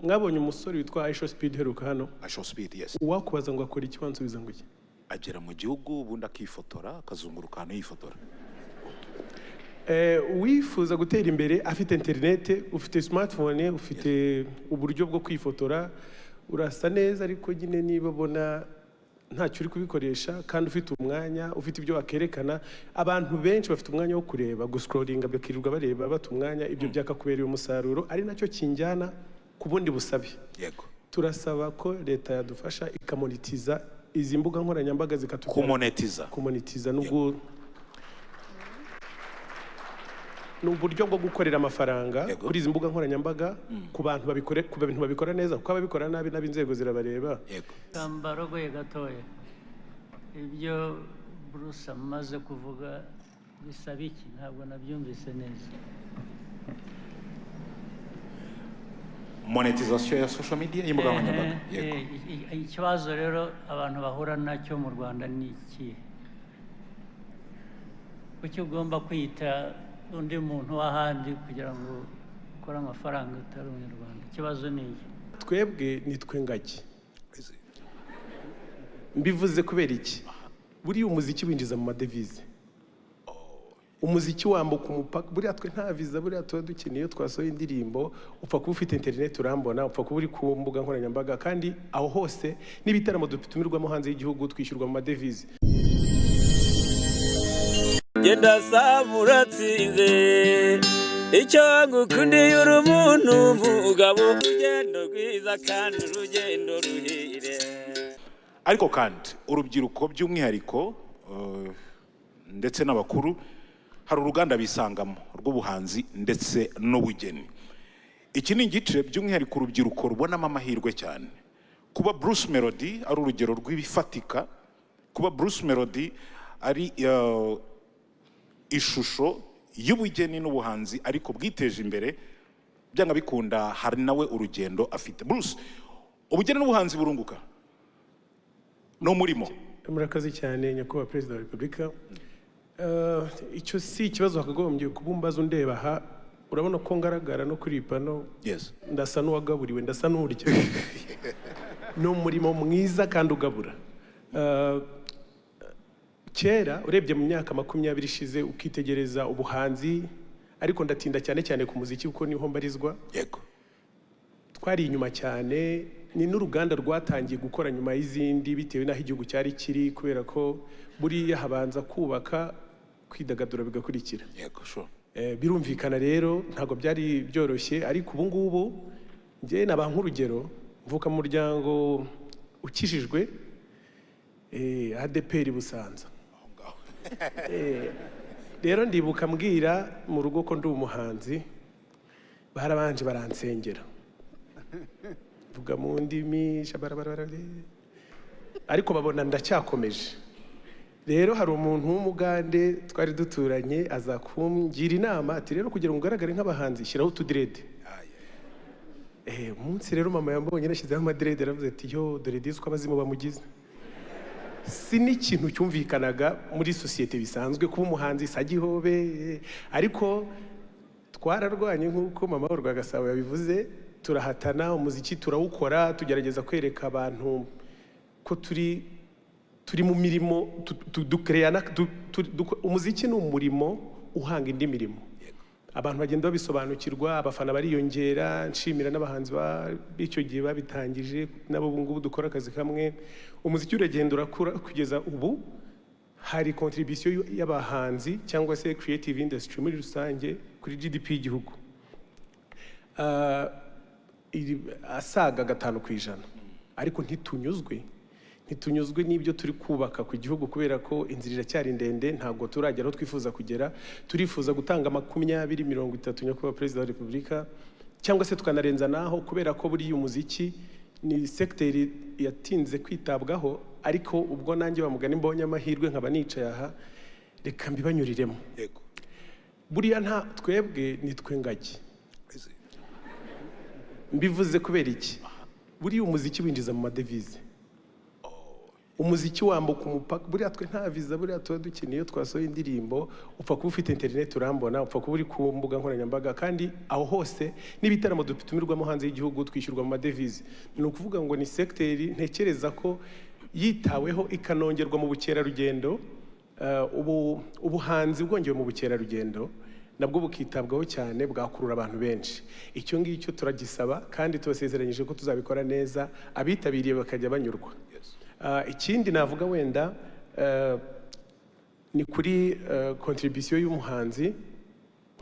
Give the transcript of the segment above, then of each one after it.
Mwabonye umusore witwa IShowSpeed uheruka hano? IShowSpeed, yes. Uwakubaza ngo akora iki, wansubiza ngo iki? Agera mu gihugu, ubundi akifotora, akazunguruka ahantu yifotora. Uwifuza gutera imbere afite interinete, ufite smartphone, ufite uburyo bwo kwifotora, urasa neza, ariko nyine niba ubona ntacyo uri kubikoresha kandi ufite umwanya, ufite ibyo wakerekana, abantu benshi bafite umwanya wo kureba, guscrollinga, bakirirwa bareba, bata umwanya. Ibyo byakakubereye umusaruro, ari nacyo kinjyana ku bundi busabe. Turasaba ko leta yadufasha ikamonetiza izi mbuga nkoranyambaga, zikatubwira Kumonetiza. Kumonetiza nubwo ni uburyo bwo gukorera amafaranga kuri izi mbuga nkoranyambaga, ku bantu babikore, ku bintu babikora neza, kuko ababikora nabi n'ab'inzego zirabareba. Mbarogoye gatoya. Ibyo Bruce amaze kuvuga bisaba iki? Ntabwo nabyumvise neza. Monetization ya social media, y'imbuga nkoranyambaga. Yego. Ikibazo rero abantu bahura nacyo mu Rwanda ni ikihe? Kuki ugomba kwita undi muntu w'ahandi kugira ngo ukore amafaranga utari Umunyarwanda? Ikibazo ni iki? Twebwe nitwe ngagi. Mbivuze kubera iki? Buriya umuziki winjiza mu madevize, umuziki wambuka umupaka. Buriya twe nta viza buriya tuba dukeneye iyo twasohoye indirimbo. Upfa kuba ufite interineti urambona, upfa kuba uri ku mbuga nkoranyambaga, kandi aho hose n'ibitaramo dutumirwamo hanze y'igihugu twishyurwa mu madevize. Genda saba uratsinze. Icyo ngukundiye, uri umuntu mugabo, urugendo rwiza kandi urugendo ruhire. Ariko kandi urubyiruko by'umwihariko, ndetse n'abakuru, hari uruganda bisangamo rw'ubuhanzi ndetse n'ubugeni. Iki ni igice by'umwihariko urubyiruko rubonamo amahirwe cyane. Kuba Bruce Melody ari urugero rw'ibifatika, kuba Bruce Melody ari ishusho y'ubugeni n'ubuhanzi ariko bwiteje imbere, byanga bikunda hari nawe urugendo afite. Bruce, ubugeni n'ubuhanzi burunguka? Ni umurimo? Murakoze cyane, Nyakubahwa Perezida wa Repubulika. Icyo si ikibazo wakagombye kuba umbaza. Undeba aha, urabona ko ngaragara no kuri iyi pano. Ndasa n'uwagaburiwe, ndasa n'urya. Ni umurimo mwiza kandi ugabura. Kera urebye mu myaka 20 ishize, ukitegereza ubuhanzi, ariko ndatinda cyane cyane ku muziki kuko niho mbarizwa, twari inyuma cyane. Ni n'uruganda rwatangiye gukora nyuma y'izindi bitewe n'aho igihugu cyari kiri, kubera ko buriya habanza kubaka, kwidagadura bigakurikira. yego sure Birumvikana rero ntabwo byari byoroshye, ariko ubu ngubu njye naba nk'urugero, mvuka mu muryango ukijijwe, ADEPR Busanza. Rero ndibuka mbwira mu rugo ko ndi umuhanzi, barabanje baransengera, vuga mu ndimi shabarabarabara, ariko babona ndacyakomeje. Rero hari umuntu w'Umugande twari duturanye, aza kungira inama ati: "Rero kugira ngo ugaragare nk'abahanzi, shyiraho utudirede." Umunsi rero mama yambonye nashyizeho amadirede, aravuze ati: "Yo, dore disi uko abazimu bamugize." Si n'ikintu cyumvikanaga muri sosiyete bisanzwe kuba umuhanzi sagihobe, ariko twararwanye nk'uko mama wa Rwagasabo yabivuze, turahatana, umuziki turawukora, tugerageza kwereka abantu ko turi mu mirimo dukereyana. Umuziki ni umurimo uhanga indi mirimo. Abantu bagenda babisobanukirwa, abafana bariyongera. Nshimira n'abahanzi b'icyo gihe babitangije, nabo ubu ngubu dukora akazi kamwe. Umuziki uragenda urakura kugeza ubu hari contribution y'abahanzi cyangwa se creative industry muri rusange kuri GDP y'igihugu asaga 5%. Ariko ntitunyuzwe n'ibyo turi kubaka ku gihugu, kubera ko inzira iracyari ndende, ntabwo turagera aho twifuza kugera. Turifuza gutanga 20, 30, Nyakubahwa Perezida wa Repubulika, cyangwa se tukanarenza naho, kubera ko buriya umuziki ni sekiteri yatinze kwitabwaho. Ariko ubwo nanjye bamugani mbonye amahirwe nkaba nicaye aha, reka mbibanyuriremo. Buriya nta twebwe nitwe ngagi. Mbivuze kubera iki? Buriya umuziki winjiza mu madevize. Umuziki wambuka umupaka. Buriya twe nta viza buriya tuba dukeneye. Iyo twasohoye indirimbo, upfa kuba ufite interineti urambona, upfa kuba uri ku mbuga nkoranyambaga, kandi aho hose n'ibitaramo dutumirwamo hanze y'igihugu twishyurwa mu madevize. Ni ukuvuga ngo ni segiteri ntekereza ko yitaweho ikanongerwa mu bukerarugendo, ubu ubuhanzi bwongewe mu bukerarugendo nabwo bukitabwaho cyane, bwakurura abantu benshi. Icyo ngicyo turagisaba kandi tubasezeranyije ko tuzabikora neza, abitabiriye bakajya banyurwa. Ikindi navuga wenda ni kuri contribution y'umuhanzi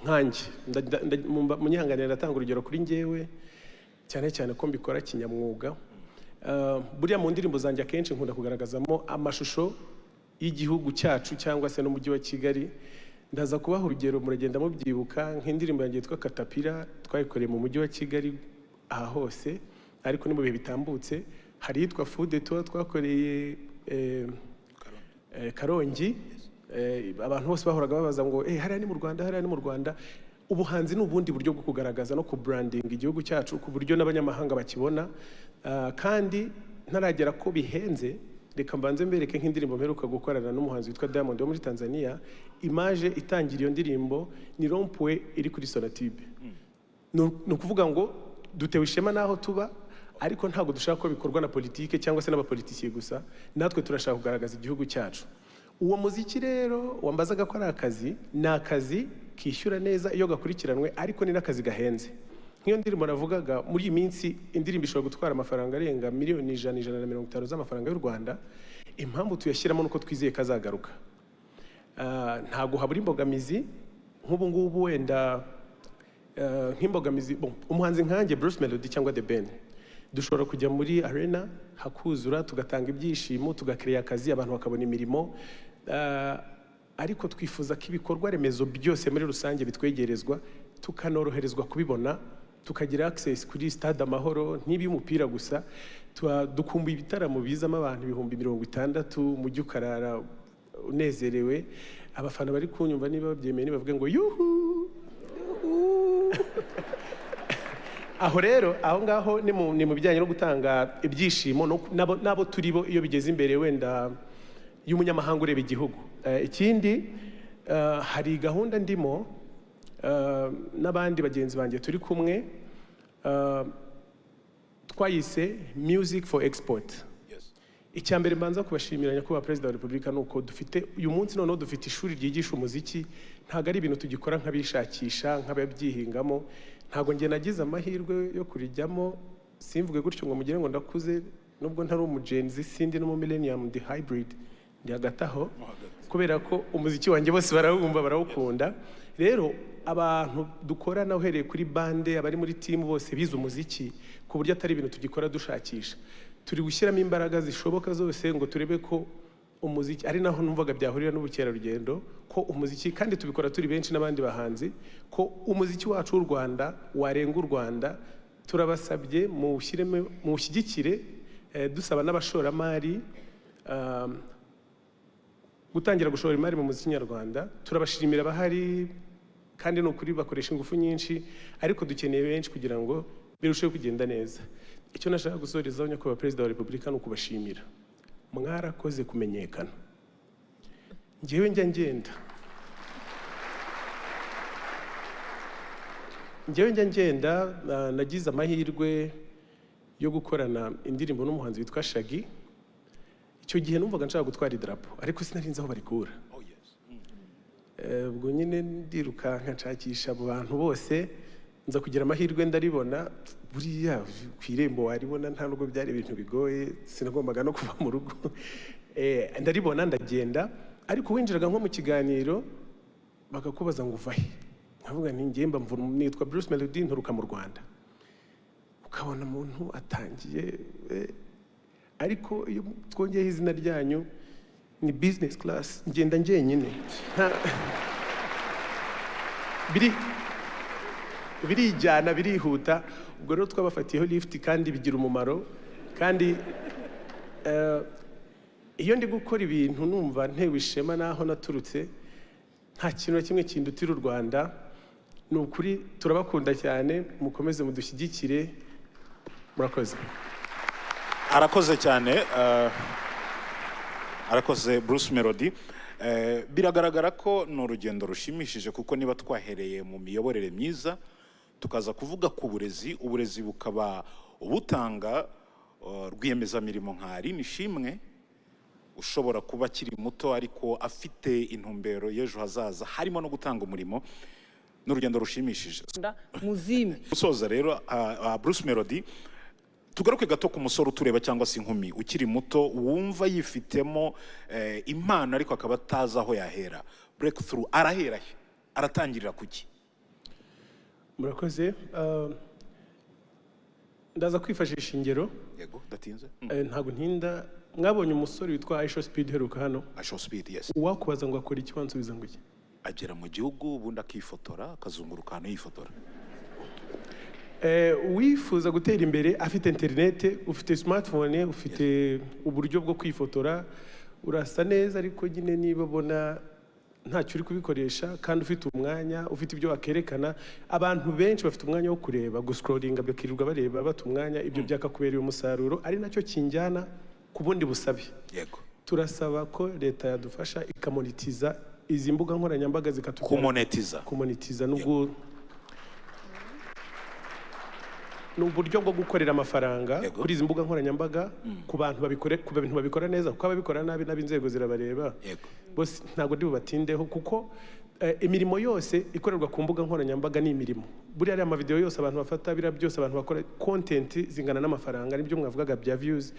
nkanjye. Munyihanganire, ndatanga urugero kuri njyewe, cyane cyane ko mbikora kinyamwuga. Buriya mu ndirimbo zanjye akenshi nkunda kugaragazamo amashusho y'igihugu cyacu cyangwa se n'umujyi wa Kigali. Ndaza kubaha urugero, muragenda mubyibuka, nk'indirimbo yanjye yitwa Katapira twayikoreye mu mujyi wa Kigali aha hose, ariko ni mu bihe bitambutse. Hari iyitwa Fude tuba twakoreye Karongi. Abantu bose bahoraga babaza ngo hariya ni mu Rwanda, hariya ni mu Rwanda. Ubuhanzi ni ubundi buryo bwo kugaragaza no kubrandinga igihugu cyacu ku buryo n'abanyamahanga bakibona. Kandi ntaragera ko bihenze, reka mbanze mbereke nk'indirimbo mperuka gukorana n'umuhanzi witwa Diamond wo muri Tanzania. Image itangira iyo ndirimbo ni rond-point iri kuri Sonatube. Ni ukuvuga ngo dutewe ishema n'aho tuba, ariko ntabwo dushaka ko bikorwa na politike cyangwa se n'abapolitisiye gusa. Natwe turashaka kugaragaza igihugu cyacu. Uwo muziki rero wambazaga ko ari akazi, ni akazi kishyura neza iyo gakurikiranwe, ariko ni n'akazi gahenze. Nk'iyo ndirimbo navugaga, muri iyi minsi indirimbo ishobora gutwara amafaranga arenga miliyoni 100, 150 z'amafaranga y'u Rwanda. Impamvu tuyashyiramo ni uko twizeye ko azagaruka. Ntabwo habura imbogamizi nk'ubu ngubu wenda, nk'imbogamizi, bon, umuhanzi nkanjye Bruce Melody cyangwa The Ben dushobora kujya muri arena hakuzura, tugatanga ibyishimo, tugakereya akazi, abantu bakabona imirimo. Ariko twifuza ko ibikorwa remezo byose muri rusange bitwegerezwa, tukanoroherezwa kubibona, tukagira access kuri Stade Amahoro, ntibe umupira gusa. Dukumbuye ibitaramo bizamo abantu 60,000, umujyi ukarara unezerewe. Abafana bari kunyumva niba babyemeye nibavuge ngo yuhu yuhu. Aho rero, aho ngaho ni mu bijyanye no gutanga ibyishimo n'abo turi bo iyo bigeze imbere wenda y'umunyamahanga ureba igihugu. Ikindi, hari gahunda ndimo n'abandi bagenzi banjye turi kumwe, twayise Music for Export. Icya mbere mbanza kubashimira, Nyakubahwa Perezida wa Repubulika, ni uko dufite uyu munsi noneho dufite ishuri ryigisha umuziki. Ntabwo ari ibintu tugikora nk'abishakisha, nk'ababyihingamo. Ntabwo njye nagize amahirwe yo kurijyamo, simvuge gutyo ngo mugire ngo ndakuze, nubwo ntari umu Gen Z, sindi n'umu millennium, ndi hybrid, ndi hagati aho, kubera ko umuziki wanjye bose barawumva, barawukunda. Rero abantu dukorana, uhereye kuri bande, abari muri team bose bize umuziki, ku buryo atari ibintu tugikora dushakisha. Turi gushyiramo imbaraga zishoboka zose ngo turebe ko umuziki, ari naho numvaga byahurira n'ubukerarugendo, ko umuziki, kandi tubikora turi benshi n'abandi bahanzi, ko umuziki wacu w'u Rwanda warenga u Rwanda. Turabasabye muwushyiremo, muwushyigikire, dusaba n'abashoramari gutangira gushora imari mu muziki nyarwanda. Turabashimira abahari, kandi ni ukuri bakoresha ingufu nyinshi, ariko dukeneye benshi kugira ngo birusheho kugenda neza. Icyo nashaka gusorezaho, Nyakubahwa Perezida wa Repubulika, ni ukubashimira. Mwarakoze kumenyekana. Njyewe njya ngenda, nagize amahirwe yo gukorana indirimbo n'umuhanzi witwa Shaggy. Icyo gihe numvaga nshaka gutwara idarapo, ariko sinari nzi aho barikura. Ubwo nyine ndirukanka nshakisha mu bantu bose, nza kugira amahirwe ndaribona. Buriya ku irembo waribona, nta nubwo byari ibintu bigoye, sinagombaga no kuva mu rugo. Ndaribona ndagenda, ariko winjiraga nko mu kiganiro bakakubaza ngo uva he, nkavuga nti njye mba nitwa Bruce Melody, nturuka mu Rwanda. Ukabona umuntu atangiye, ariko iyo twongeyeho izina ryanyu ni business class, ngenda njyenyine. Biri birijyana, birihuta. Ubwo rero twabafatiyeho lift kandi bigira umumaro. Kandi iyo ndi gukora ibintu numva ntewe ishema n'aho naturutse. Nta kintu na kimwe kindutira u Rwanda. Ni ukuri turabakunda cyane, mukomeze mudushyigikire. Murakoze. Arakoze cyane. Arakoze Bruce Melody. Biragaragara ko ni urugendo rushimishije, kuko niba twahereye mu miyoborere myiza, tukaza kuvuga ku burezi, uburezi bukaba ubutanga rwiyemezamirimo nka Aline Ishimwe, ushobora kuba akiri muto ariko afite intumbero y'ejo hazaza harimo no gutanga umurimo, n'urugendo rushimishije. Muzime. Gusoza rero, Bruce Melody, tugaruke gato ku musore utureba cyangwa se inkumi ukiri muto wumva yifitemo impano ariko akaba atazi aho yahera, breakthrough, arahera he? Aratangirira kuki? Murakoze. Ndaza kwifashisha ingero. Yego, datinze. Ntabwo ntinda. Mwabonye umusore witwa Aisha Speed uheruka hano? Aisha Speed, yes. Uwakubaza ngo akora iki, wansubiza ngo iki? Agera mu gihugu, ubundi akifotora, akazunguruka ahantu yifotora. Uwifuza gutera imbere afite interinete, ufite smartphone, ufite uburyo bwo kwifotora, urasa neza, ariko nyine niba ubona ntacyo uri kubikoresha kandi ufite umwanya, ufite ibyo wakerekana, abantu benshi bafite umwanya wo kureba, guscrollinga, bakirirwa bareba, bata umwanya. Ibyo byakakubereye umusaruro, ari nacyo kinjyana ku bundi busabe. Turasaba ko leta yadufasha ikamonetiza izi mbuga nkoranyambaga, zikatubwira Kumonetiza. Kumonetiza nubwo ni uburyo bwo gukorera amafaranga kuri izi mbuga nkoranyambaga, ku bantu babikore, ku bintu babikora neza, kuko ababikora nabi n'ab'inzego zirabareba. Bose ntabwo ndi bubatindeho, kuko imirimo yose ikorerwa ku mbuga nkoranyambaga ni imirimo. Buriya ariya amavideo yose abantu bafata, biriya byose abantu bakora content, zingana n'amafaranga. Nibyo mwavugaga bya views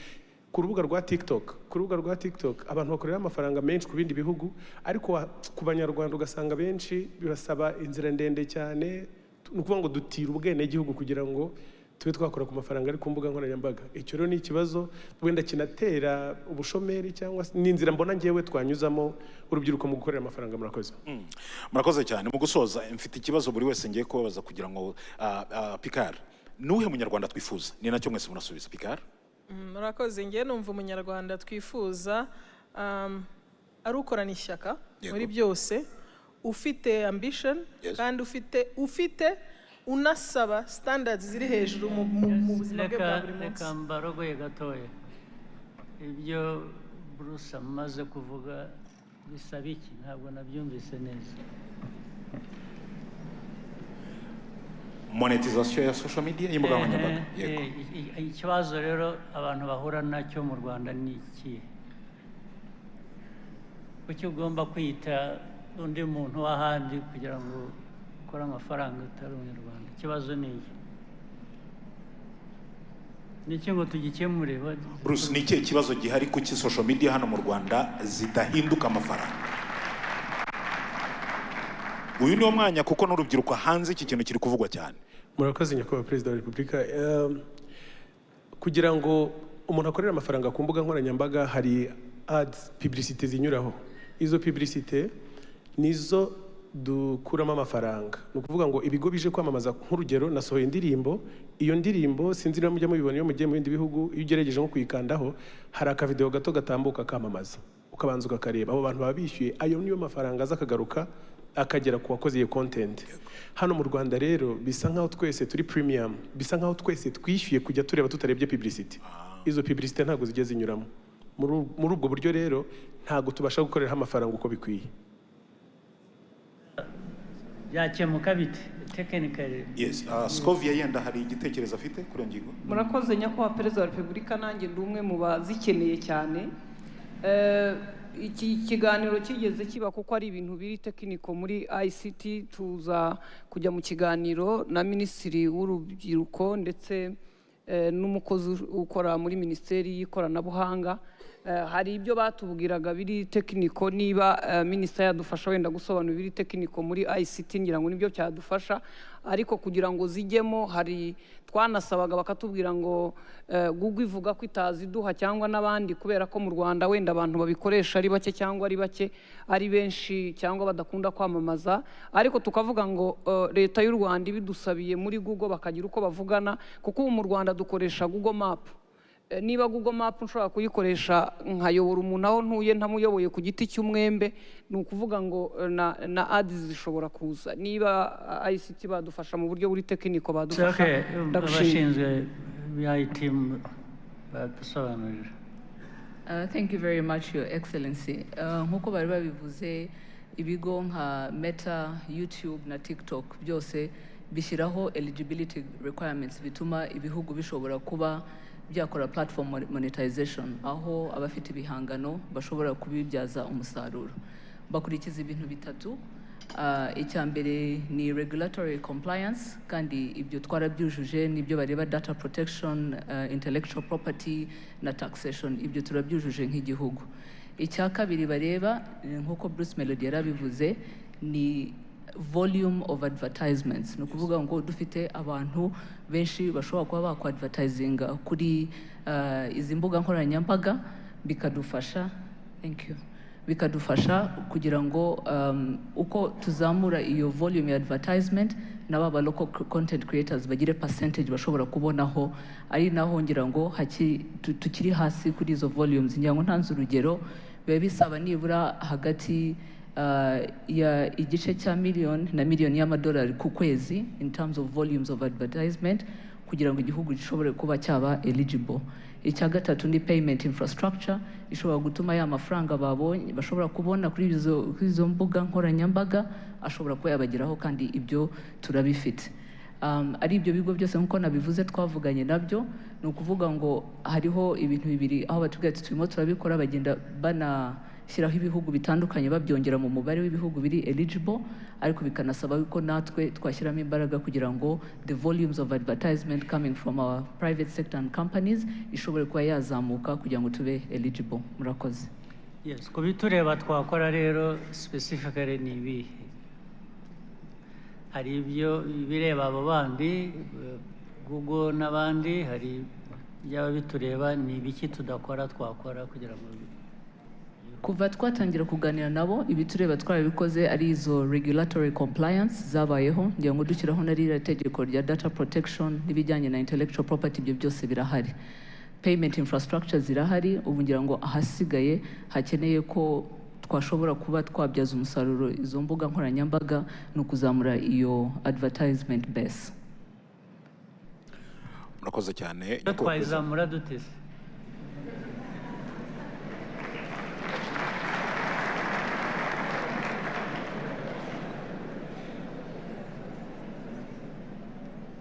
ku rubuga rwa TikTok. Ku rubuga rwa TikTok abantu bakorera amafaranga menshi ku bindi bihugu, ariko ku banyarwanda ugasanga benshi bibasaba inzira ndende cyane. Ni ukuvuga ngo dutira ubwenegihugu kugira ngo tube twakora ku mafaranga ari ku mbuga nkoranyambaga. Icyo rero ni ikibazo wenda kinatera ubushomeri, cyangwa se ni inzira mbona ngewe twanyuzamo urubyiruko mu gukorera amafaranga. Murakoze. Murakoze cyane. Mu gusoza, mfite ikibazo buri wese ngiye kubabaza kugira ngo Picard, nuhe munyarwanda twifuza? Ni nacyo mwese murasubiza. Picard. Murakoze. Ngewe numva umunyarwanda twifuza ari ukorana ishyaka muri byose, ufite ambition, kandi ufite unasaba standards ziri hejuru mu buzima bwe bwa Reka buri munsi. Reka mbarogoye gatoya. Ibyo Bruce amaze kuvuga bisaba iki? Ntabwo nabyumvise neza. Monetization ya social media, y'imbuga nkoranyambaga. Yego. Ikibazo rero abantu bahura nacyo mu Rwanda ni ikihe? Kuki ugomba kwita undi muntu w'ahandi kugira ngo ukore amafaranga utari umunyarwanda? Ikibazo ni iki? Ni iki ngo tugikemure? Bruce, ni ikihe kibazo gihari? Kuki social media hano mu Rwanda zidahinduka amafaranga? Uyu niwo mwanya, kuko n'urubyiruko hanze iki kintu kiri kuvugwa cyane. Murakoze, nyakubahwa Perezida wa Repubulika. Kugira ngo umuntu akorere amafaranga ku mbuga nkoranyambaga, hari ads, publicité zinyuraho. Izo publicité nizo dukuramo amafaranga. Ni ukuvuga ngo ibigo bije kwamamaza, nk'urugero nasohoye indirimbo, iyo ndirimbo sinzi niba mujya mubibona iyo mugiye mu bindi bihugu, iyo ugerageje nko kuyikandaho hari akavideo gato gatambuka kamamaza, ukabanza ukakareba. Abo bantu baba bishyuye, ayo niyo mafaranga aza akagaruka akagera ku wakoze iyo content. Hano mu Rwanda rero bisa nkaho twese turi premium, bisa nkaho twese twishyuye kujya tureba tutarebye publicity. Izo publicity ntabwo zijya zinyuramo. Muri ubwo buryo rero ntabwo tubasha gukoreraho amafaranga uko bikwiye. Byakemuka bite technically? Yes, Scovia yenda hari igitekerezo afite kuri iyo ngingo. Murakoze, nyakubahwa Perezida wa Repubulika. Nanjye ndi umwe mu bazikeneye cyane. Iki kiganiro kigeze kiba, kuko ari ibintu biri technical muri ICT, tuza kujya mu kiganiro na Minisitiri w'Urubyiruko ndetse n'umukozi ukora muri Minisiteri y'Ikoranabuhanga. Hari ibyo batubwiraga biri technical. Niba minisita yadufasha wenda gusobanura ibiri technical muri ICT, ngira ngo nibyo cyadufasha. Ariko kugira ngo zijyemo, hari twanasabaga bakatubwira ngo Google ivuga ko itaziduha cyangwa n'abandi, kubera ko mu Rwanda wenda abantu babikoresha ari bake, cyangwa ari bake ari benshi, cyangwa badakunda kwamamaza. Ariko tukavuga ngo leta y'u Rwanda ibidusabiye muri Google bakagira uko bavugana, kuko ubu mu Rwanda dukoresha Google Map. Niba Google Map nshobora kuyikoresha nkayobora umuntu aho ntuye ntamuyoboye ku giti cy'umwembe, ni ukuvuga ngo na ads zishobora kuza. Niba ICT badufasha mu buryo buri technical, badufasha. Okay. Ndagushimiye. Abashinzwe IT badusobanurira. Thank you very much, Your Excellency. Nk'uko bari babivuze, ibigo nka Meta, YouTube na TikTok byose bishyiraho eligibility requirements bituma ibihugu bishobora kuba byakora platform monetization, aho abafite ibihangano bashobora kubibyaza umusaruro. Bakurikiza ibintu bitatu. Icya mbere ni regulatory compliance, kandi ibyo twarabyujuje. Nibyo bareba: data protection, intellectual property na taxation. Ibyo turabyujuje nk'igihugu. Icya kabiri bareba, nk'uko Bruce Melody yarabivuze, ni volume of advertisements. Ni ukuvuga ngo dufite abantu benshi bashobora kuba bakwadvertisinga kuri izi mbuga nkoranyambaga, bikadufasha, thank you, bikadufasha kugira ngo uko tuzamura iyo volume ya advertisement, nabo aba local content creators bagire percentage bashobora kubonaho. Ari naho ngira ngo tukiri hasi kuri izo volumes. Ngira ngo ntanze urugero, biba bisaba nibura hagati ya igice cya miliyoni na miliyoni y'amadolari ku kwezi in terms of volumes of advertisement kugira ngo igihugu gishobore kuba cyaba eligible. Icya gatatu ni payment infrastructure ishobora gutuma ya mafaranga babonye bashobora kubona kuri izo mbuga nkoranyambaga ashobora kuba yabageraho, kandi ibyo turabifite. Ari ibyo bigo byose, nk'uko nabivuze, twavuganye nabyo. Ni ukuvuga ngo hariho ibintu bibiri aho batubwira ati turimo turabikora, bagenda banashyiraho ibihugu bitandukanye, babyongera mu mubare w'ibihugu biri eligible, ariko bikanasaba ko natwe twashyiramo imbaraga kugira ngo the volumes of advertisement coming from our private sector and companies ishobore kuba yazamuka kugira ngo tube eligible. Murakoze. Yes, ku bitureba twakora rero specifically ni ibihe? Hari ibyo bireba abo bandi, Google n'abandi, hari ibyaba bitureba. Ni ibiki tudakora twakora kugira ngo Kuva twatangira kuganira nabo, ibitureba twarabikoze, ari izo regulatory compliance zabayeho, ngira ngo dushyiraho na ririya tegeko rya data protection n'ibijyanye na intellectual property, ibyo byose birahari. Payment infrastructure zirahari. Ubu ngira ngo ahasigaye hakeneye ko twashobora kuba twabyaza umusaruro izo mbuga nkoranyambaga ni ukuzamura iyo advertisement base. Murakoze cyane, Iyo Nyakubahwa Perezida. Twayizamura dute se?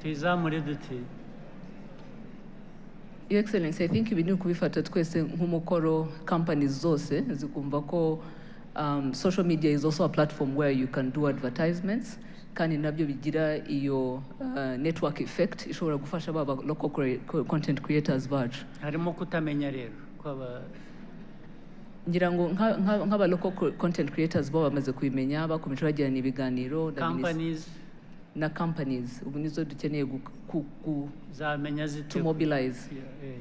Tuyizamure dute? Your Excellency, I think ibi ni ukubifata twese nk'umukoro, companies zose zikumva ko social media is also a platform where you can do advertisements, kandi nabyo bigira iyo network effect ishobora gufasha baba local content creators bacu. Harimo kutamenya rero kwaba Ngira ngo nk'aba local content creators bo bamaze kubimenya, bakomeje bagirana ibiganiro na companies. Na companies ubu nizo dukeneye zamenya zite? To mobilize. Yeah,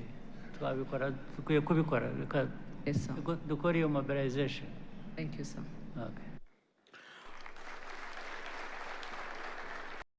twabikora, dukwiye kubikora. Reka Yes, sir. dukore iyo mobilization. Thank you, sir. Okay.